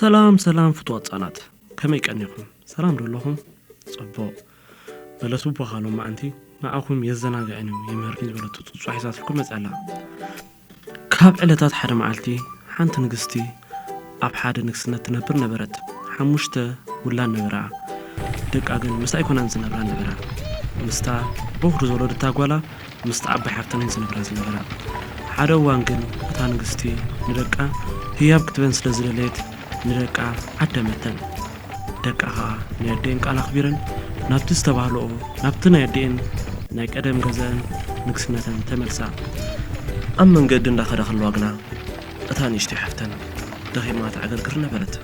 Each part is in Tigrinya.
ሰላም ሰላም ፍትዋት ህጻናት፣ ከመይ ቀኒኹም? ሰላም ዶ ኣለኹም? ጽቡቕ። በለስ ቡባኻ ሎማዓንቲ ንዓኹም የዘናግዐን እዩ የምህርክን ዝበለቶ ጽጹ ሒዛትልኩም መጺኣ ኣላ። ካብ ዕለታት ሓደ መዓልቲ ሓንቲ ንግስቲ ኣብ ሓደ ንግስነት ትነብር ነበረት። ሓሙሽተ ውላድ ነበራ። ደቃ ግን ምስኣ ኣይኮናን ዝነብራ ነበራ። ምስታ በኹሪ ዝወለደታ ጓላ ምስቲ ዓባይ ሓፍተን ዝነብራ ዝነበራ። ሓደ እዋን ግን እታ ንግስቲ ንደቃ ህያብ ክትበን ስለ ዝደለየት ንደቃ ዓደመተን። ደቃ ኸኣ ናይ ኣዴኤን ቃል ኣኽቢረን ናብቲ ዝተባህልኦ ናብቲ ናይ ኣዴኤን ናይ ቀደም ገዛእን ንግስነተን ተመልሳ። ኣብ መንገዲ እንዳኸዳ ከለዋ ግና እታ ንእሽተይ ሓፍተን ደኺማ ተዕገርግር ነበረት።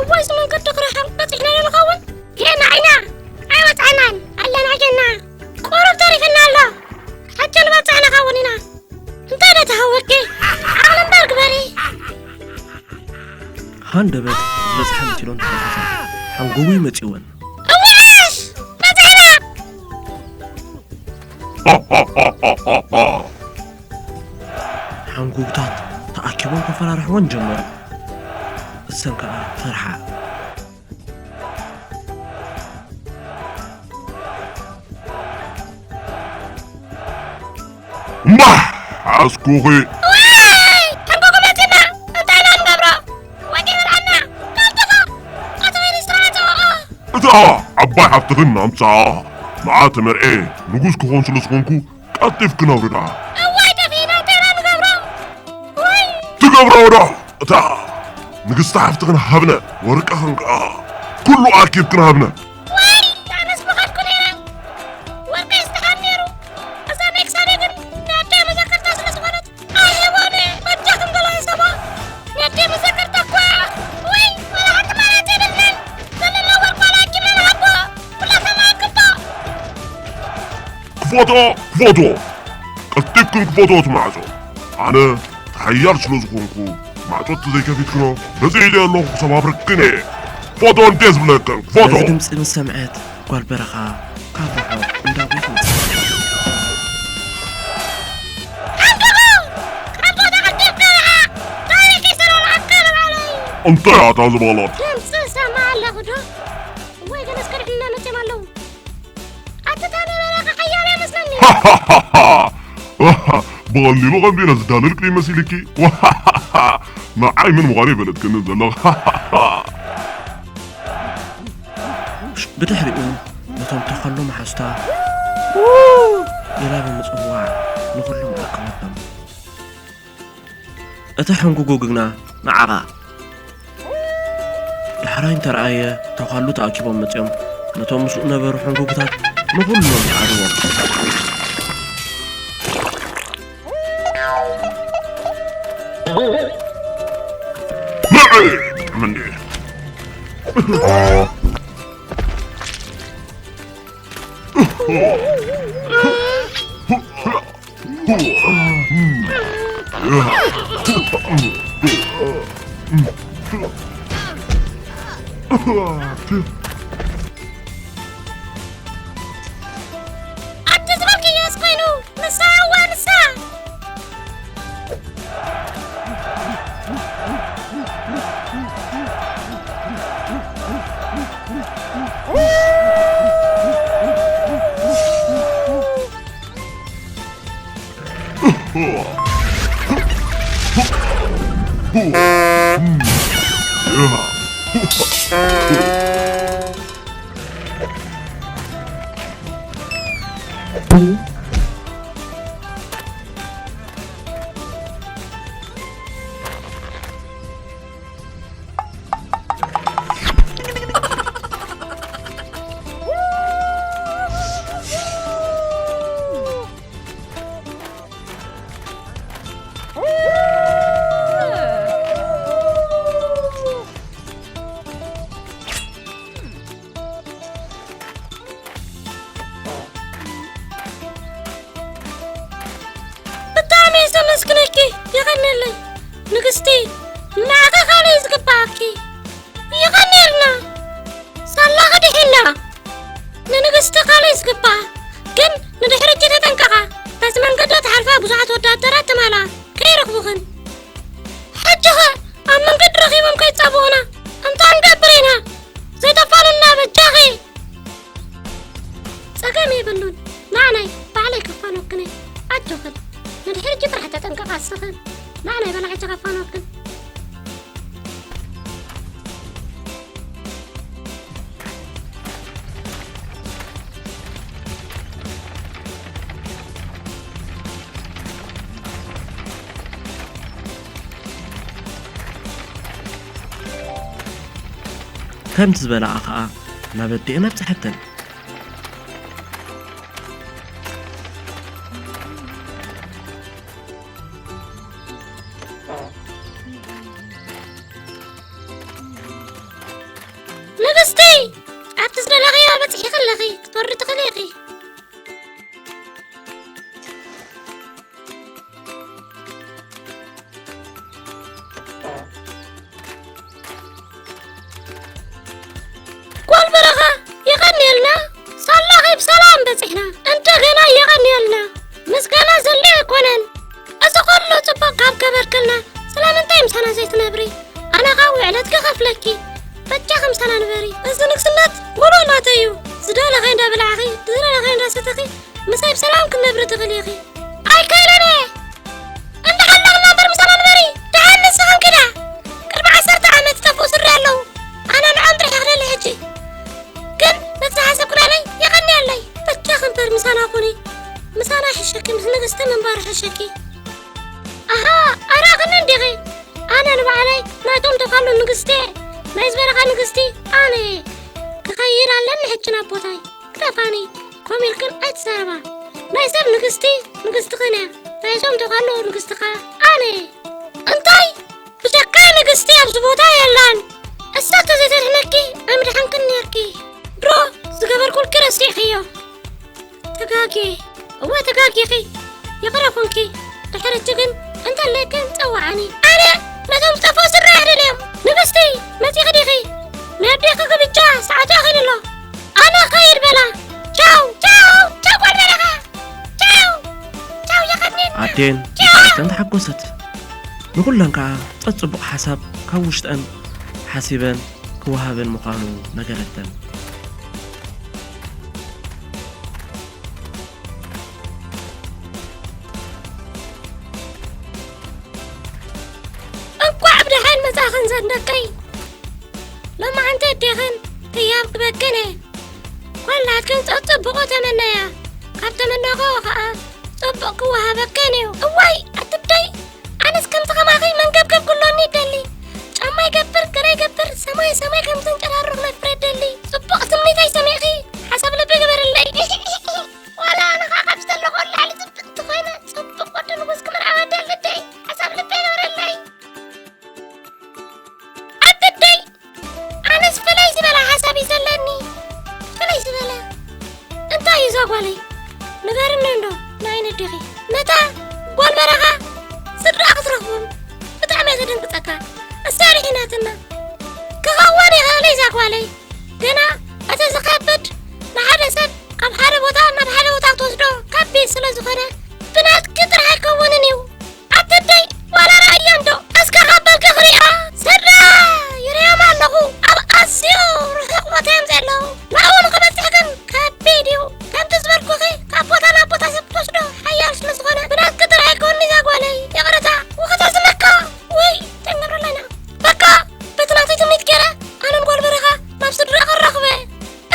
እዋይ እዚ መንገዲ ክረሓቕ በጺሕና ዶ ንኸውን? ጌና ኢና ኣይወጻእናን ኣለና ጌና። ቁሩብ ተሪፍና ኣሎ። ሕጂ ንበጽሕ ንኸውን ኢና። እንታይ ዶ ተሃወኪ? ዓቕሊ እምበር ግበሪ። ሃንደበት ዝበጽሓ መሲሎን ተሓጎሳ። ሓንጎቡ ይመጺወን። እዋሽ! በጺሕና! ሓንጎብታት ተኣኪቦም ከፈራርሕወን ጀመሩ። እሰን ከኣ ፈርሓ። ማሕ ሓስኩኺ። ዋይ! ሕንቁቕ መጺና! እንታይ ኢና ንገብሮ? ወዲ ይበልዓና! ካልተኻ! ኣቶ ወይኒ ዝተዓጸወ! እታ ዓባይ ሓፍትኽን ኣምጽኣ። ንዓ ተመርዔ ንጉስ ክኾን ስለ ዝኾንኩ ቀልጢፍክን ኣውርዳ። እዋይ ደፊእና እንታይ ኢና ንገብሮ? ወይ! ትገብሮ ዶ? እታ ንግስቲ ሓፍትኽን ሃብነ፣ ወርቅኽን ከኣ ኩሉ ኣኪብክን ሃብነ። ወይ! ኣነስ ምኸድኩ ነይረ። ወርቀይስ ደሓን ነይሩ። እዛ ናይ ክሳደይ ግን ናይ ኣደይ መዘከርታ ስለ ዝኾነት ኣይህቦን እየ። በጃኹም ገለ ሕሰቦ። ናይ ኣደይ መዘከርታ እኮ እያ። ወይ! ወላ ሓንቲ ማለት የብልናን። ዘለና ወርቂ ዋላ ኣኪብና ንሃቦ። ኩላትና ንኣክቦ። ክፈቶ፣ ክፈቶ። ቀልጢፍክን ክፈቶ እቲ ማዕጾ። ኣነ ሓያል ስለ ዝኾንኩ፣ ማዕጾ እንተዘይከፊትክኖ፣ በዚ ኢደ ኣለኹ ክሰባብረክን እየ። ክፈቶ እንተ ዝብለክን፣ ክፈቶ። ነዚ ድምጺ ምስ ሰምዐት፣ ጓል በረኻ ካብ ርሑቕ እንዳጉየት መጽኣ። ሓንጎቦ! ሓንጎቦ ተቐልጢፍካ ንዓ! ታሪኽ ይሰራርሓካ ንባዕለይ! እንታይ እያ እታ ዝበለት? ድምጺ ሰምዕ ኣለኹ ዶ? እዋይ፣ ገለስ ከድሕኑና መጺኦም ኣለዉ። ኣቲ ታኒ በረኻ ሓያል ይመስለኒ። ብቐሊሉ ከምዚ ኢለ ዝዳለልክ ዶ ይመሲልኪ? ንዓይ መን ምዃነይ ፈለጥክኒ ዘለኽ። ብድሕሪኡ ነቶም ተኸሎ መሓዙታ ኢላ ብምጽዋዕ ንኹሎም ኣእከበቶም። እቲ ሕንጉጉ ግና ንዓቓ። ዳሕራይ እንተረኣየ፣ ተዃሉ ተኣኪቦም መጺኦም ነቶም ምስኡ ነበሩ ሕንጉጉታት ንኹሎም ይሓርዎም። ንዒ! ብጣዕሚ እንድየ። ኣቲ ዝበልክዮስ ኮይኑ፣ ንሳ እዋ ንሳ። ብጣዕሚ እየ ዘመስግነኪ፣ የቐንየለይ ንግስቲ። ንዓኺ ካልእ እዩ ዝግባኣኪ። የቐንየልና። ሳላኺ ድሒና። ንንግስቲ ካልእ እዩ ዝግባኣ፣ ግን ንድሕሪት ትኽእል። ንድሕሪ ሕጂ ጥራሕ ተጠንቀቓ እስኽን። ንዓ ናይ በላዕቲ ከፋኖክን። ከምቲ ዝበላኣ ኸኣ ናብ ኣዲኤን ኣብጽሐተን። ንግስቲ! ኣብቲ ዝደለኽዮ በጺሕኺ ኣለኺ፣ ክትወርዲ ትኽእሊ ኢኺ። ጓል በረኻ፣ የቐንየልና። ሳላኺ ብሰላም በጺሕና። እንደገና የቐንየልና። ምስጋና ዘድልዮ ኣይኮነን። እዚ ኩሉ ጽቡቕ ካብ ገበርክልና፣ ስለምንታይ ምሳና ዘይትነብሪ? ኣነ ኸኣ ውዕለት ክኸፍለኪ። በጃኺ ምሳና ንበሪ። እዚ ንግስነት ሙሉእ ናተይ እዩ። ዝደለኺ እንዳበላዕኺ፣ ዝደለኺ እንዳሰተኺ፣ ምሳይ ብሰላም ክትነብሪ ትኽእሊ ኢኺ። ኣይክእልን እየ። እንዳሓለኽና እምበር ምሳና ንበሪ። ደሓን ንስኽን ክዳ። ቅድሚ ዓሰርተ ዓመት ዝጠፍኡ ስድሪ ኣለዉ። ኣነ ንዖም ጥራሕ እየ ክደሊ ሕጂ። ግን ነቲ ዝሓሰብኩ ናለይ የቐንየለይ። በጃኺ እምበር ምሳና ኩኒ። ምሳና ይሕሸኪ፣ ምስ ንግስቲ ምንባር ይሕሸኪ። ኣሃ፣ ኣራኽኒ እንዲኺ። ኣነ ንባዕለይ ናይቶም ተዃሉ ንግስቲ እየ። ናይ ዝበረኻ ንግስቲ ኣነ እየ። ክኸይድ ኣለኒ ሕጂ ናብ ቦታይ። ግደፋኒ፣ ከምኡ ኢልክን ኣይትዛረባ። ናይ ሰብ ንግስቲ ንግስትኽን እያ። ናይ እዞም ተዃሉ ንግስቲ ኸኣ ኣነ እየ። እንታይ? ብጀካይ ንግስቲ ኣብዚ ቦታ የላን። እሳ ተዘይተድሕነኪ ኣይምድሓንክን ነርኪ። ድሮ ዝገበርኩልኪ ረሲዕኽዮ። ተጋግየ። እወ ተጋጊኺ። ይቕረ ኩንኪ። ድሕሪ ሕጂ ግን እንተለይክን ጸውዓኒ። ኣነ ነቶም ዝጠፍኡ ስድራ እየ ክደልዮም። ንግስቲ፣ መጺኺ ዲኺ? ናይ ኣዴኺ ግብጃ ሰዓቱ ኣኺሉ ኣሎ። ኣነ ክኸይድ በላ። ቻው፣ ቻው፣ ቻው ጓል በረኻ። ቻው፣ ቻው የቐንየልና። ኣዴን ቻው። ብጣዕሚ ተሓጎሰት። ንኹለን ከኣ ጸጽቡቕ ሓሳብ ካብ ውሽጠን ሓሲበን ክወሃበን ምዃኑ ነገረተን። እንቋዕ ብደሓን መጻኽን ዘን ደቀይ። ሎማዓንቲ ኣዴኽን ህያብ ክበክን እየ። ኳላትክን ጸጽቡቑ ተመነያ። ካብ ተመነኽኦ ኸኣ ጽቡቕ ክወሃበክን እዩ። እዋይ ኣትብደይ! ኣነስ ከምቲ ኸማኺ መንገብገብ ክህልወኒ ይደሊ። ጫማ ይገብር፣ ገለ ይገብር፣ ሰማይ ሰማይ ከም ዘንጨራሩ ክነፍር ይደሊ። ጽቡቕ ትምኒተይ ሰሚዕኺ፣ ሓሳብ ልቢ ግበርለይ። ዋላ ኣነ ኸኣ ካብ ዝተለኹ ንላዕሊ ጽብቕቲ ኮይነ፣ ጽቡቕ ወዲ ንጉስ ክምርዓወ እደሊ ኣደይ። ሓሳብ ልቢ ግበርለይ። ኣደይ! ኣነስ ፍልይ ዝበለ ሓሳብ እዩ ዘለኒ። ፍልይ ዝበለ። እንታይ እዩ እዛ ጓለይ? ንገርኒ እንዶ፣ ንዓይ ነዴኺ። ነታ ጓል በረኻ ስድራኣ ክትረኽቦም ብጣዕሚ እየ ዘደንግጸካ። እሳ ርሒናትና። ክኸውን ይኽእል እዩ እዛ ጓለይ። ግና እቲ ዝኸብድ ንሓደ ሰብ ካብ ሓደ ቦታ ናብ ሓደ ቦታ ክትወስዶ ከቢድ ስለ ዝኾነ ብናትኪ ጥራሕ ኣይከውንን እዩ። ኣትደይ ዋላ ራእያ እንዶ እስከ ካብ በልኪ ክሪኣ። ስድራ ይሪኦም ኣለኹ ኣብ ኣዝዩ ርሑቕ ቦታ እዮም ዘለዉ። ናብኡ ንኽበጽሕ ግን ከቢድ እዩ። ከምቲ ዝበልኩኺ ካብ ቦታ ናብ ቦታ ሰብ ክትወስዶ ሓያል ስለ ዝኾነ ብናትኪ ጥራሕ ኣይከውንን እዛ ጓለይ። ይቕረታ ውኽታ ዝመካ ወይ ተንገብረለና በቃ በቲ ናተይ ትምኒት ገይረ ኣነን ጓል በረኻ ናብ ስድራ ክራኽበ።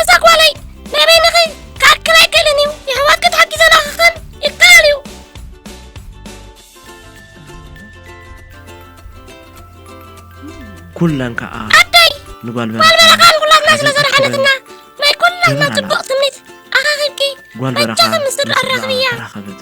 እዛ ጓለይ ናይ በይንኺ ክኣክል ኣይክእልን እዩ። የሕዋትኪ ተሓጊዘና ክኽን ይከኣል እዩ። ኩለን ከኣ ኣደይ ንጓል ጓል በረኻ በረኻ ንኩላትና ስለ ንዕዘብ ዘድሓነትና ክበን ናይ ኩላትና ይበላላ። ጽቡቕ ትምኒት ኣኻኺብኪ ጓል በረኻ በጃኺ ምስ ስድራ ምስ ስድራ ኣራኽብያ። ተራኸበት።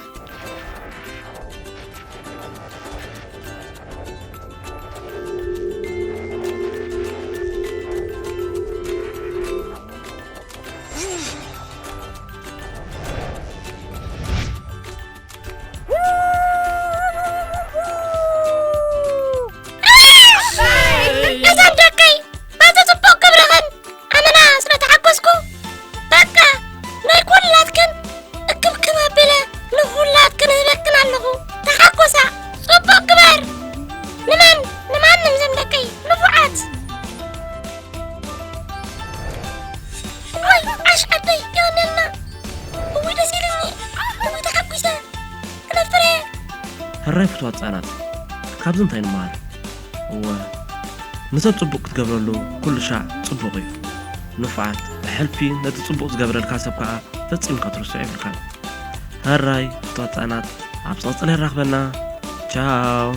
እዞም ደቀይ፣ በዚ ጽቡቕ ግብርኽን ኣመና ስለ ተሓጎስኩ፣ በቃ ናይ ኩላትክን እክብክብ ኣቢለ ንኹላ ሕራይ ፍትዋት ህጻናት፣ ካብዚ እንታይ ንመሃር? እወ፣ ንሰብ ጽቡቕ ክትገብረሉ ኩሉ ሻዕ ጽቡቕ እዩ። ንፉዓት፣ ብሕልፊ ነቲ ጽቡቕ ዝገብረልካ ሰብ ከኣ ፈጺምካ ክትርስዖ የብልካን። ሕራይ ፍትዋት ህጻናት፣ ኣብ ዝቕጽል የራኽበና። ቻው።